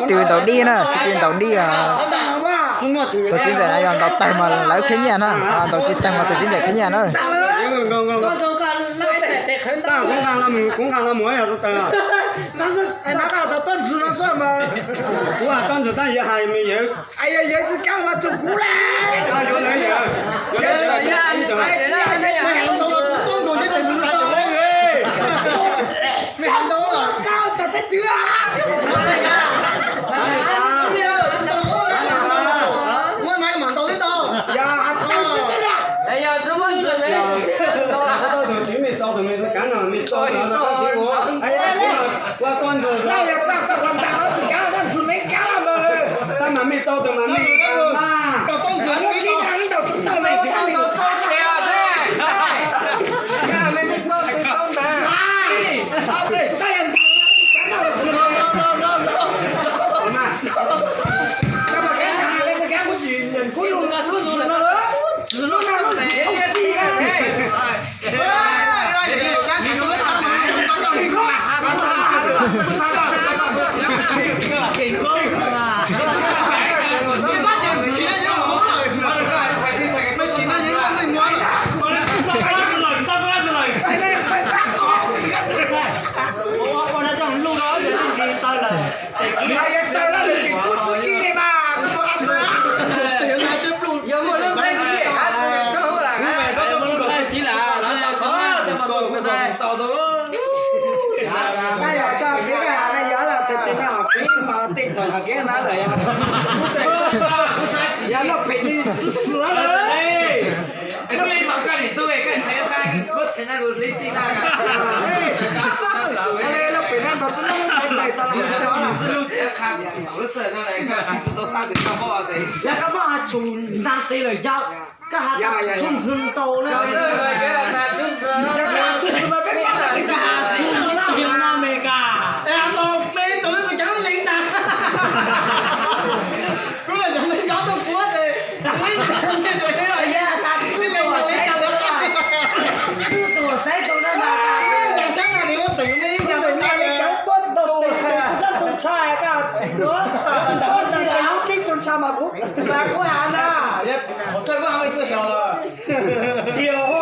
tw ntaus dib na, sib tw ntaus dib. Tus txiv ntxawm no yog ntaus tawg mas lawv khib nyiaj na, ntaus tsis tawg mas tus txiv ntxawm khib nyiaj na. Koj muab hav tsum nta qis lawm yog koj hav tsum ntau na. Kuv los cov neeg nco tuaj kuv ces, tus saib tus na, tus saib tus na, tus na, tus na, tus na, tus na, tus na, tus na, tus na, tus na, mas kuv, mas kuv hav na. Koj kuj hav twb xyov los. Tias